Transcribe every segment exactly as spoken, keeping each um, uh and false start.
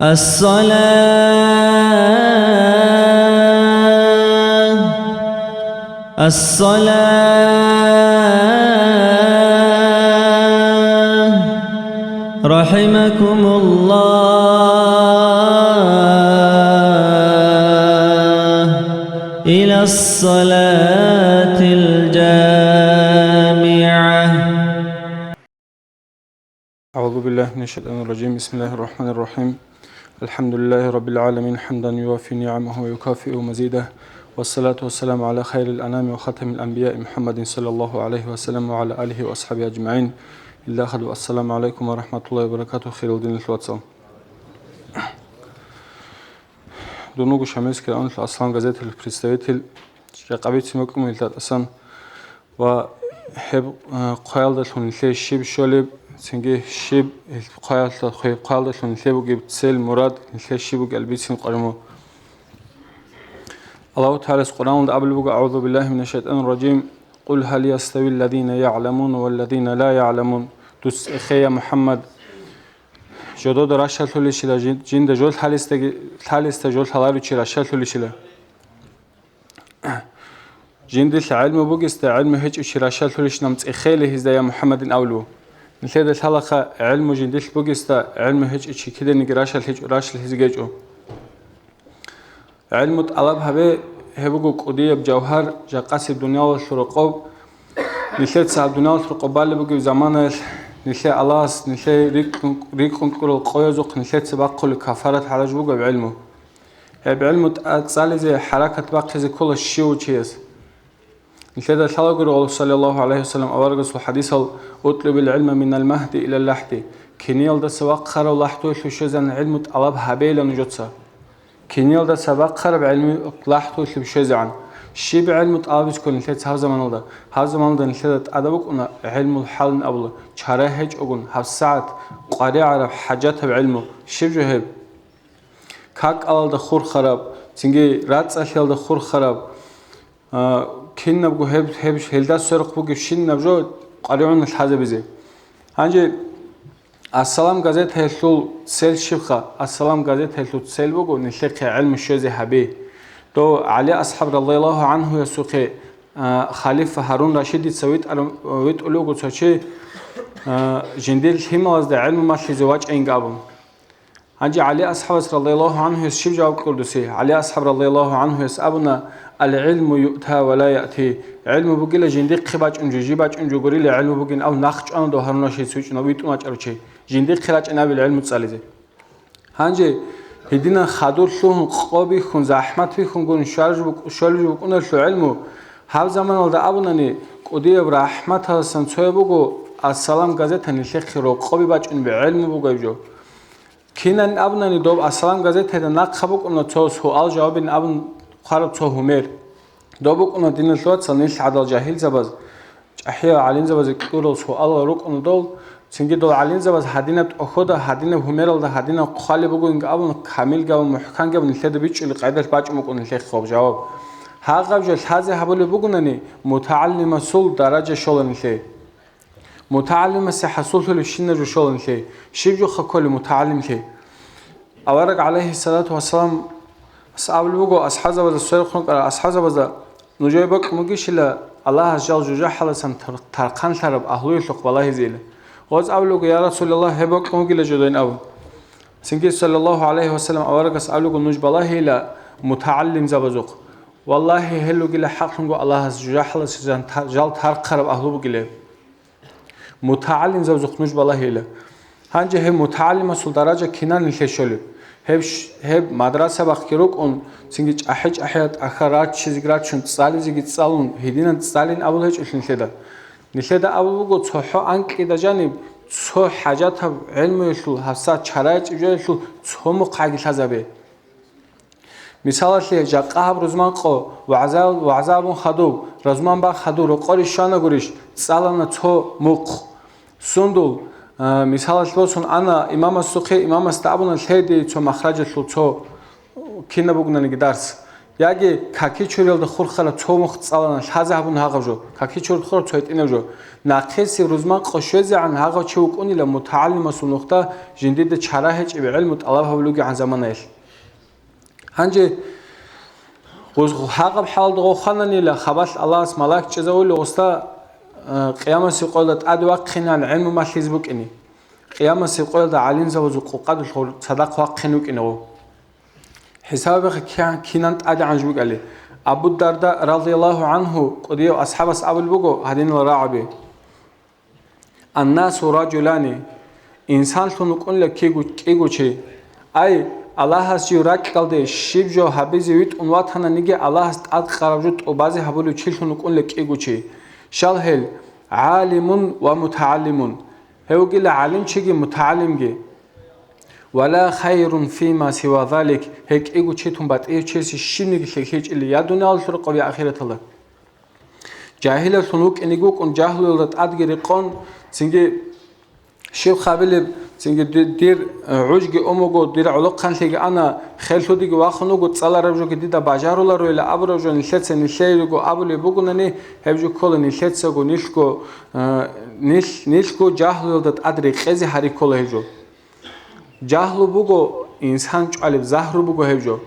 الصلاة، الصلاة، رحمكم الله، إلى الصلاة الجامعة. أعوذ بالله من الشيطان الرجيم. بسم الله الرحمن الرحيم. الحمد لله رب العالمين، حمدا يوافي نعمه ويكافئ مزيده. والصلاة والسلام على خير الأنام وخاتم الأنبياء محمد صلى الله عليه وسلم وعلى آله وأصحابه أجمعين. Илдахъад ва ассаламу гӀалайкум ва рахӀматуллагьи ва баракатугь, хириял диналъул вацал. Дун вуго Шамилский районалъул «Аслам» газеталъул представитель, жакъа бицин букӀун буго гьелда тӀасан. Ва гьеб, э, хъваялдалъун нилъее щиб щолеб, цинги щиб гьел хъваялда-, гьеб хъваялдалъун нилъее бугеб цел, мурад, нилъее щиб бугеб бицин къваригӀун. Аллагьу ТагӀалас Къуръаналда абулеб буго: «أعوذ بالله من الشيطان الرجيم. قل هل يستوي الذين يعلمون والذين لا يعلمون». Дуца цӀехе, я МухӀаммад, жодода ращалъулищила, жин-, жинда жо лъалесдаги-, лъалесда жо лъаларев чи ращалъулищила? Жиндилъ гӀелму бугесда гӀелму гьечӀев чи ращалъулищ нам цӀехейли гьезда, я МухӀаммадин, абулев? Нилъеда лъалаха, гӀелму жиндилъ бугесда гӀелму гьечӀев чи киданиги ращалъ гьечӀо, ращалъизе гьечӀо. ГӀелму тӀалаб гьабе, гьеб буго кӀудияб жавгьар, жакъасеб дуниялалъул рокъоб. Нилъеца гьаб дуниялалъул рокъоб балеб бугеб заманаялъ, нилъее Аллагьас, нилъее рикӀкӀун, рикӀкӀун кьурал къоязухъ нилъеца бахъулеб кафарат гьараж бугеб гӀелму. Гьеб гӀелму тӀа-, цӀализе хӀаракат бахъизе ккола щивав чияс. Нилъеда лъалагури, саллаллагьу гӀалайгьи вассалам, аварагасул хӀадисал: «اطلبوا العلم من المهد إلى اللحد». Киниялдаса вахъарав лахӀдуялъул щвезегӀан гӀелму тӀалаб гьабейила нужеца. Киниялдаса вахъараб гӀелму лахӀдуялъул щвезегӀан. Щиб гӀелму тӀалабизе ккола нилъеца гьаб заманалда? Гьаб заманалда нилъеда тӀадаб букӀуна гӀелмул хӀалин абула, чара гьечӀогун, гьабсагӀат къваригӀараб хӀажатаб гӀелму. Щиб жо гьеб? КакӀалалда хурхараб, цинги рацӀцӀалъиялда хурхараб, а, кинабго гьеб, гьеб, гьелда сверухъ бугебщинаб жо къваригӀуна лъазабизе. Гьанже «Ассалам» газетаялъул цел щибха? «Ассалам» газетаялъул цел буго нилъехъе гӀелму щвезе гьаби. Дов ГӀали асхӀаб, радияллагьу гӀанхуясухъе, а, халифа Гьарун Рашидица витӀарав-, витӀулев вуго цо чи, а, жиндир лъималазда гӀелму малъизе вачӀайинги абун. Гьанже ГӀали асхӀабас, радияллагьу гӀанхуяс, щиб жаваб кьурдуси? ГӀали асхӀаб, радияллагьу гӀанхуяс, абуна: «العلم يؤتى ولا يأتي». ГӀелму бугила жиндихъе бачӀун, жижи бачӀун жо гурила гӀелму бугин абун нахъ чӀвана дов Гьарун Рашидица вичӀунав, витӀун вачӀарав чи. Жиндихъе рачӀина абил гӀелму цӀализе. Гьанже гьединан хадур лъугьун, къо бихьун, захӀмат бихьун гурин щвараб жо букӀ-, щолеб жо букӀуналъул гӀелму, гьаб заманалда абунани, кӀудияб рахӀматалдасан цояб буго «Ассалам» газета нилъехъе рокъобе бачӀунеб гӀелму бугеб жо. Кинан абунани, доб «Ассалам» газетаялда нахъа букӀуна цо суал-жавабин абун хъвараб цо гьумер. Доб букӀуна, диналъул вацал, нилъ гӀадал жагьилзабаз, чӀахӀиял гӀалимзабазе кьурал суалал рукӀуна дол, цинги дол гӀалимзабаз гьадинаб тӀохьода, гьадинаб гьумералда гьадинаб хъвалеб бугоинги абун, камилги абун, мухӀканги абун нилъеда бичӀчӀулеб къайдалъ бачӀун букӀуна нилъехъе гьаб жаваб. Гьагъаб жо лъазе гьабулеб бугунани, мутагӀалимасул даража щола нилъее. МутагӀалимасе хӀасуллъулебщинаб жо щола нилъее. Щиб жоха кколеб мутагӀалимлъи? Авараг, гӀалайгьиссалату вассалам, абулеб буго асхӀабзабазда, сверухъ рукӀарал асхӀабзабазда: «Нужее бокьун бугищила Аллагьас жал жужахӀалдасан тар-, тархъанлъараб агьлуялъухъ балагьизейилан?» Гъоз абулеб буго: «Я Расулаллагь, гьеб бокьун бугила жодойин», – абун. Цинги, саллаллагьу гӀалайгьи вассалам, аварагас абулеб буго: «Нуж балагьейила мутагӀалимзабазухъ. Валлагьи, гьел ругила хӀакълъунго Аллагьас жужахӀалдаса жан-, та-, жал тархъараб агьлу бугилан». МутагӀалимзабазухъ нуж балагьейила. Гьанже гьеб мутагӀалимасул даража кинан нилъее щолеб? Гьеб щ-, гьеб мадраса бахъги рукӀун, цинги чӀахӀи-чӀахӀиял тӀахьал раччизеги рачун, цӀализеги цӀалун, гьединан цӀалин абулеб гьечӀолъи нилъеда. Нилъеда абулеб буго, цохӀо анкьида жаниб цо хӀажатаб гӀелмуялъул, гьабсагӀат чара гьечӀеб жоялъул цо мухъ гӀаги лъазабе. Мисалалъе, жакъа гьаб рузман къо, вагӀза-, вагӀза абун хадуб, рузман бан хадуб, рокъоре щванагурищ, цӀалана цо мухъ. Сундул, а, мисалалъе босун ана имамасухъе, имамасда абуна, лъе дие цо махражалъул цо кинаб бугонаниги дарс. Яги какичуриялда хурхараб цо мухъ цӀалана, лъазе гьабун гьагъаб жо, какичур хураб цо гьитӀинаб жо. Нахъисеб рузман къо щвезегӀан гьагъав чи вукӀунила мутагӀалимасул нухда жиндида чара гьечӀеб гӀилму тӀалаб гьабулугегӀан заманаялъ. Гьанже гъуз-, гъагъаб хӀалалда гъов хвананила, хабалъ Аллагьас малаик чӀезавули гъусда, э, къиямасеб къоялда тӀаде вахъинан гӀилму малъизе букӀине. Къиямасеб къоялда гӀалимзабазул къукъадулъ гъур цадахъ вахъин вукӀине гъов. ХӀисабабехъе кя-, кинан тӀадегӀан жо букӀали. Абу Дарда, радияллагьу гӀанхӀу, кӀудияв асхӀабас абулеб буго гьадинал рагӀаби. Аннасу ражулани, инсанлъун вукӀунила кигу-, кӀиго чи. Ай, Аллагьас жив ракьалде щиб жо гьабизе витӀун ватананиги, Аллагьас тӀадкъараб жо тӀубазе гьабулев чилъун вукӀунила кӀиго чи. Щал гьел, гӀалимун ва мутагӀалимун. Гьев вугила гӀалимчиги мутагӀалимги. Ва ла хайрун фима сива залик, гьей кӀиго чи тун батӀияб чиясе щибниги лъикӀлъичӀили я дуниялалъул рокъоб, я ахираталда. Жагьилавлъун вукӀиниги вукӀун, жагьлуялда тӀадги рекъон, цинги щиб хабилеб, цинги ди-, дир, э, гӀужги ун вуго, дир гӀолохъанлъиги ана, херлъудиги вахун вуго, цӀалараб жоги дида бажаруларо ила абураб жо нилъеца нилъеего абулеб бугунани, гьеб жо ккола нилъецаго нилъго, э, нилъ-, нилъго жагьлуялда тӀад рекъезе гьари ккола гьеб жо. Жагьлу буго, инсан чӀвалеб загьру буго гьеб жо.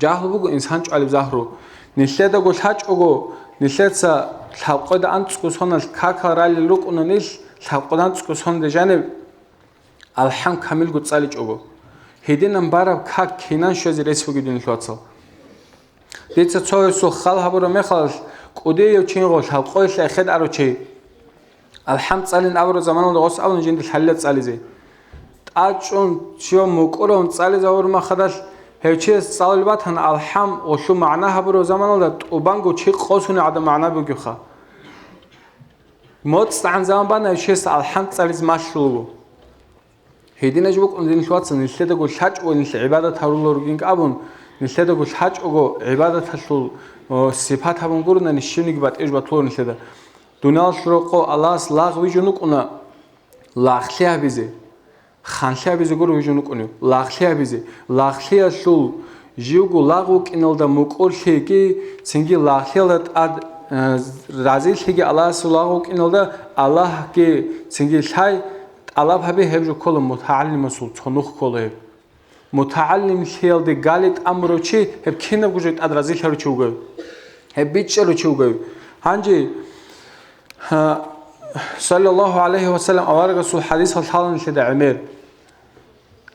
Жагьлу буго инсан чӀвалеб загьру. Нилъедаго лъачӀого, нилъеца лъабкъода анцӀго соналъ какал ралел рукӀуна нилъ, лъабкъода анцӀго соналда жаниб алхӀам камилго цӀаличӀого. Гьединан бараб как кинан щвезе рес бугеб, динлъ вацал? Дица цо гьесул хал гьабураб мехалъ, кӀудияв чинго лъабкъоялъ эхед арав чи. АлхӀам цӀалин абураб заманалда гъос абуна жинда лъалила цӀализе. ТӀачӀун, щивав мукӀуравун цӀализе гьавураб махадалъ, гьев чияс цӀалулеб батана, алхӀам гъулъул магӀна гьабураб заманалда тӀубанго чи къосуни гӀадаб магӀна бугебха. МоцӀ цӀагӀан заман бана гьев чиясда алхӀам цӀализе малъулеб. Гьединаб жо букӀун, динлъ вацал, нилъедаго лъачӀого нилъ гӀибадат гьарулел ругин абун, нилъедаго лъачӀого гӀибадаталъул, о, сипат гьабун гурони, щибниги батӀияб жо батуларо нилъеда. Дуниялалъул рокъо Аллагьас лагъ вижун вукӀуна лагълъи гьабизе, ханлъи гьабизе гуро вижун вукӀунев, лагълъи гьабизе. Лагълъиялъул Живго лагъ вукӀиналда мукӀурлъиги, цинги лагълъиялда тӀад, э, разилъиги Аллагьасул лагъ вукӀиналда Аллагьги цинги лъай тӀалаб гьабе, гьеб жо ккола мутагӀалимасул цо нух ккола гьеб. МутагӀалимлъиялде гали тӀамурав чи, гьеб кинабго жо тӀад разилъарав чи вугев? Гьеб бичӀчӀарав чи вугев? Гьанже Гьа, саллаллагьу гӀалайгьи ва саллам, аварагасул хӀадисалъ лъала нилъеда гӀемер: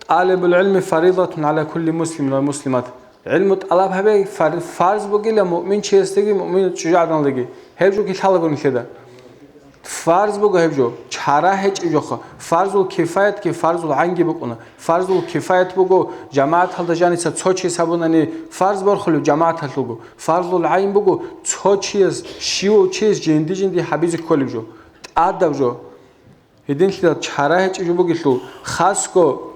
«ТӀалабул гӀилми фаридатун гӀала кулли муслимин ва муслимат». ГӀилму тӀалаб гьабе фар-, фарз бугила муъминчиясдаги муъмин чӀужугӀаданалдаги. Гьеб жоги лъалаго нилъеда. Фарз буго гьеб жо, чара гьечӀеб жоха. Фарзул кифаятги фарзул гӀайнги букӀуна. Фарзул кифаят буго, жамагӀаталда жаниса цо чияс гьабунани фарз борхулеб жамагӀаталъулго. Фарзул гӀайн буго, цо чияс, щивав чияс жинди-жинди гьабизе кколеб жо, тӀадаб жо. Гьединлъидал чара гьечӀеб жо бугелъул, хасго,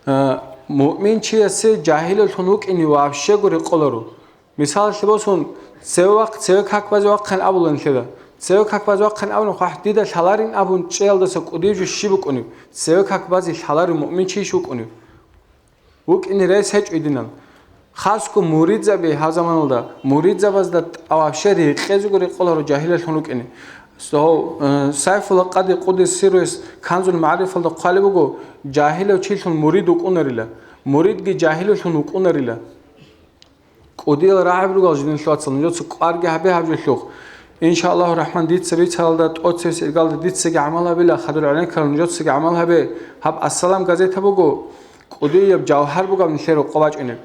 э, муъминчиясе жагьилаллъун вукӀине вообще гури къоларо. Мисалалъе босун, цеве вахъ-, цеве как базе вахъин абула нилъеда. Цеве как базе вахъин абула, хъахӀ, дида лъаларин абун чӀеялдаса кӀудияб жо щиб букӀунеб? Цеве как базе лъаларин муъминчийищ вукӀунев? ВукӀине рес гьечӀо гьединан. Хасго муридзаби гьаб заманалда, муридзабазда тӀа-, вообще рекъезего рекъоларо жагьилаллъун вукӀине. Гьав, э, Сайфулла Къади къуддиса сирругьу Канзул МагӀарифалда хъвалеб буго, жагьилав чилъун мурид вукӀунарила, муридги жагьилавлъун вукӀунарила. КӀудиял рагӀаби ругал жинилъ вацал, нужеца кӀварги гьабе гьаб жолъухъ. Иншааллагьу рахӀман, дица бицаралда тӀоцебесеб иргалда дицаги гӀамал гьабила, хадур гӀенеккарал нужецаги гӀамал гьабе. Гьаб «Ассалам» газета буго, кӀудияб жавгьар бугаб нилъер рокъоб бачӀунеб.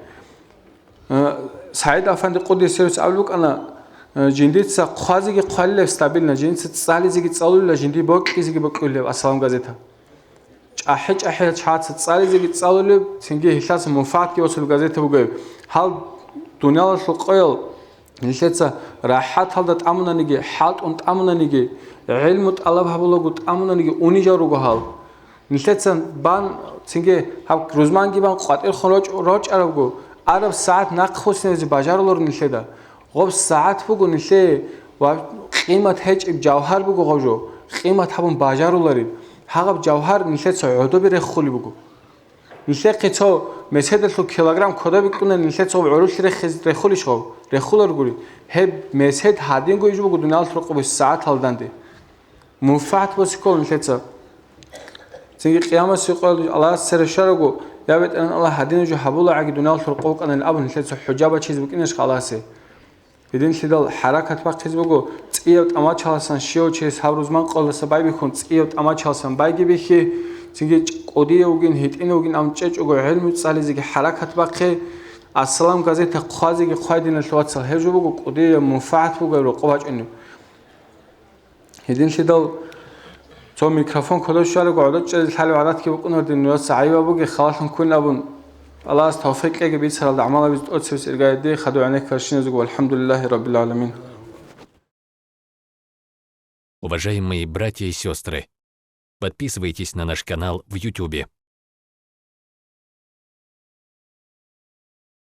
Э, СагӀид Афанди къуддиса сирругьу абулеб букӀана, э, жиндица хъвазеги хъвалилеб стабильно, жинца цӀализеги цӀалулила, жинди бокьизеги бокьулеб «Ассалам» газета. ЧӀахӀи-чӀахӀиял чагӀаца цӀализеги цӀалулеб, цинги гьелъаса мунфагӀатги босулеб газета бугеб. Гьал дуниялалъул къоял нилъеца рахӀаталда тӀамунаниги, хӀалтӀун тӀамунаниги, гӀилму тӀалаб гьабулаго тӀамунаниги унижал руго гьал. Нилъеца бан, цинги гьаб рузманги бан къватӀирхъун рочӀ-, рочӀарабго, араб сагӀат нахъ буссинаризе бажаруларо нилъеда. Гъоб сагӀат буго нилъее ва къимат гьечӀеб жавгьар буго гъоб жо, къимат гьабун бажарулареб. Гьагъаб жавгьар нилъеца гӀодобе реххулеб буго. Нилъехъе цо меседалъул килограмм кодоб бикьуна, нилъеца гъоб гӀурулъ рехиз рехулищ гъов? Рехуларгури. Гьеб месед гьадинго ижу буго дуниялалъул рокъоб сагӀаталданде. МунфагӀат босе ккола нилъеца. Цинги къиямасеб къоялда Аллагьас цере щварабго, я БетӀергьан Аллагь, гьадинаб жо гьабулагӀаги дуниялалъул рокъов вукӀанани абун нилъеца хӀужа бачизе букӀинищ Аллагьасе? Гьединлъидал хӀаракат бахъизе буго, цӀияб тӀамачаласан щивав чияс гьаб рузман къоялдаса байбихьун, цӀияб тӀамачаласан байги бихьи, цинги кӀудияв вугин, гьитӀинав вугин, амма чӀечӀого гӀелму цӀализеги хӀаракат бахъе, Ассалам газета хъвазеги хъвай, диналъул вацал, гьеб жо буго кӀудияб мунфагӀат буго гьеб рокъов бачӀунеб. Гьединлъидал цо микрофон кодоб щварабго гӀодов чӀезе лъалеб гӀадатги букӀунар дин, нужеца гӀайиб бугеб, халалъун ккун абун, Аллагьас тавфикъ кьеги бицаралда гӀамал гьабизе тӀоцебесеб иргаде хадув гӀенеккар щиназего, валхӀамдулиллагьи раббил гӀаламин. Уважаемые братья и сестры, подписывайтесь на наш канал в Ютубе.